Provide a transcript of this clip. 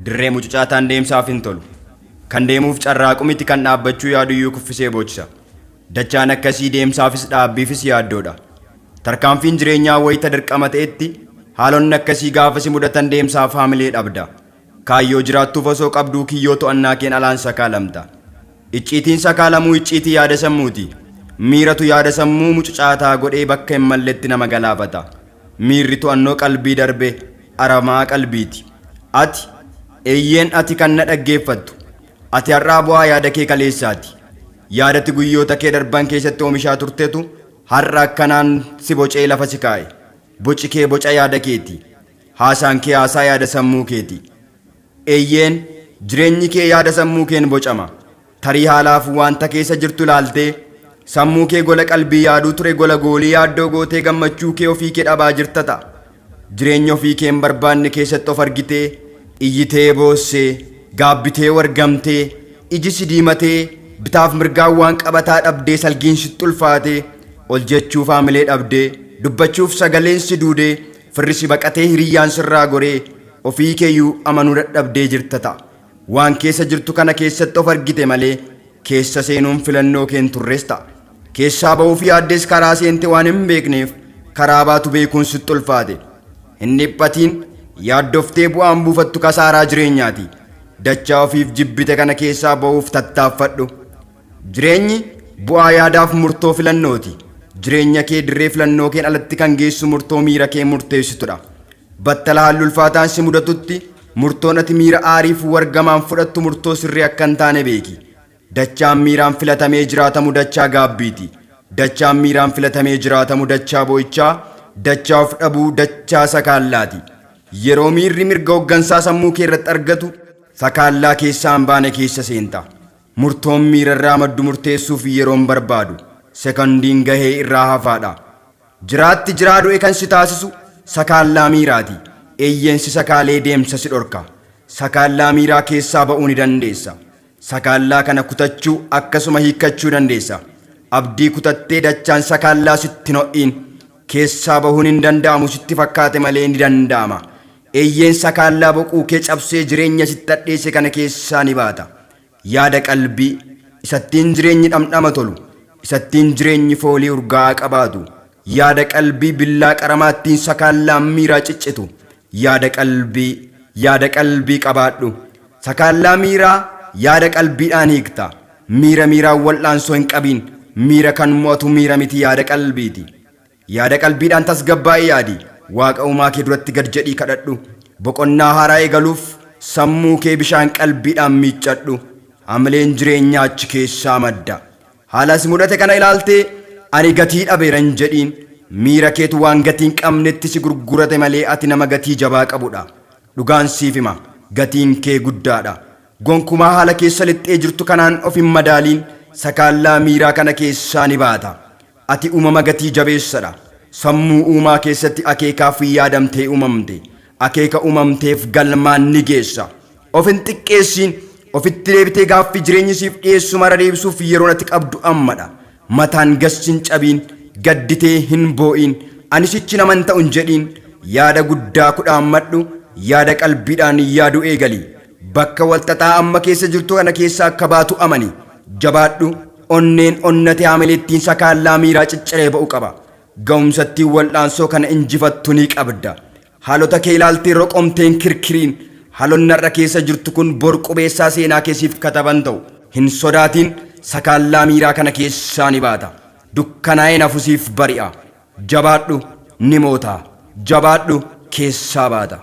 Dirree mucucaataan deemsaaf hin tolu. Kan deemuuf carraaqu miti kan dhaabbachuu yaaduyyuu kuffisee boochisa. Dachaan akkasii deemsaafis dhaabbiifis yaaddoodha. Tarkaanfiin jireenyaa wayita dirqama ta'etti haalonni akkasii gaafa si mudatan deemsaaf haamilee dhabda. Kaayyoo jiraattuuf osoo qabduu kiyyoo to'annaa keen alaan sakaalamta. Icciitiin sakaalamuu icciitii yaada sammuuti. Miiratu yaada sammuu mucucaataa godhee bakka hin malletti nama galaafata. Miirri to'annoo qalbii darbe aramaa qalbiiti. Ati, eeyyeen ati kan na dhaggeeffattu. Ati har'aa bu'aa yaada kee kaleessaati. Yaadati guyyoota kee darban keessatti oomishaa turtetu har'a akkanaan si bocee lafa si kaa'e. Boci kee boca yaada keeti. Haasaan kee haasaa yaada sammuu keeti. Eeyyeen, jireenyi kee yaada sammuu keen bocama. Tarii haalaaf wanta keessa jirtu ilaaltee sammuu kee gola qalbii yaaduu ture gola goolii yaaddoo gootee gammachuu kee ofii kee dhabaa jirta ta'a. Jireenya ofii kee hin barbaanne keessatti of argitee, iyyitee boossee, gaabbitee wargamtee, iji si diimatee, bitaaf mirgaan waan qabataa dhabdee salgiin sitti ulfaatee, ol jechuuf haamilee dhabdee, dubbachuuf sagaleen si duudee, firri si baqatee hiriyyaan sirraa goree, ofii keeyyuu amanuu dadhabdee jirta ta'a. Waan keessa jirtu kana keessatti of argite malee keessa seenuun filannoo kee hin turres ta'a. Keessaa ba'uuf yaaddes karaa seente waan hin beekneef karaa baatu beekuun sitti ulfaate. Hin dhiphatiin yaaddoftee bu'aan buufattu kasaaraa jireenyaati. Dachaa ofiif jibbite kana keessaa ba'uuf tattaaffadhu. Jireenyi bu'aa yaadaaf murtoo filannooti. Jireenya kee dirree filannoo keen alatti kan geessu murtoo miira kee murteessitudha. Battala haalli ulfaataan si mudatutti murtoon ati miira aariif wargamaan fudhattu murtoo sirrii akka hin taane beeki. Dachaan miiraan filatamee jiraatamu dachaa gaabbiiti. Dachaan miiraan filatamee jiraatamu dachaa boo'ichaa, dachaa of dhabuu, dachaa sakaallaati. Yeroo miirri mirga hoggansaa sammuu kee irratti argatu sakaallaa keessaa hin baane keessa seenta. Murtoon miirarraa maddu murteessuuf yeroon barbaadu. Sekondiin gahee irraa hafaadha. Jiraatti jiraa du'e kan si taasisu sakaallaa miiraati. Eeyyeen si sakaalee deemsa si dhorka. Sakaallaa miiraa keessaa ba'uu ni dandeessa. Sakaallaa kana kutachuu akkasuma hiikkachuu dandeessa. Abdii kutattee dachaan sakaallaa sitti hin ho'iin. Keessaa bahuun hin danda'amu sitti fakkaate malee ni danda'ama. Eeyyeen sakaallaa boquu kee cabsee jireenya sitti hadheesse kana keessaa ni baata. Yaada qalbii, isattiin jireenyi dhamdhama tolu, isattiin jireenyi foolii urgaa'aa qabaatu, yaada qalbii billaa qaramaattiin sakaallaan miiraa ciccitu, yaada qalbii, yaada qalbii qabaadhu. Sakaallaa miiraa yaada qalbiidhaan hiikta. Miira miiraan wal'aansoo hin qabiin. Miira kan mo'atu miira miti yaada qalbiiti. Yaada qalbiidhaan tasgabbaa'ii yaadi. Waaqa uumaa kee duratti gad jedhii kadhadhu. Boqonnaa haaraa eegaluuf sammuu kee bishaan qalbiidhaan miiccadhu. Hamileen jireenyaa achi keessaa madda. Haala si mudate kana ilaaltee ani gatii dhabeera hin jedhiin. Miira keetu waan gatii hin qabnetti si gurgurate malee ati nama gatii jabaa qabudha. Dhugaan siif hima, gatiin kee guddaadha. Gonkumaa haala keessa lixxee jirtu kanaan of hin madaaliin, sakaallaa miiraa kana keessaa ni baata. Ati uumama gatii jabeessadha. Sammuu uumaa keessatti akeekaaf yaadamtee uumamte. Akeeka uumamteef galmaan ni geessa. Of hin xiqqeessiin, ofitti deebitee gaaffii jireenyi siif dhiyeessu mara deebisuuf yeroon ati qabdu ammadha. Mataan gas hin cabiin, gadditee hin boo'iin, ani sichi nama hin ta'u hin jedhiin. Yaada guddaa kudhaammadhu, yaada qalbiidhaan yaaduu eegali. Bakka walxaxaa amma keessa jirtu kana keessaa akka baatu amani. Jabaadhu, onneen onnate haamileettiin sakaallaa miiraa cicciree ba'u qaba. Ga'umsattiin wal'aansoo kana injifattu ni qabda. Haalota kee ilaaltee roqomtee hin kirkiriin. Haalonni har'a keessa jirtu kun bor qubeessaa seenaa kee siif kataban ta'u. Hin sodaatiin, sakaallaa miiraa kana keessaa ni baata. Dukkanaa'een hafu siif bari'a. Jabaadhu, ni moota. Jabaadhu, keessaa baata.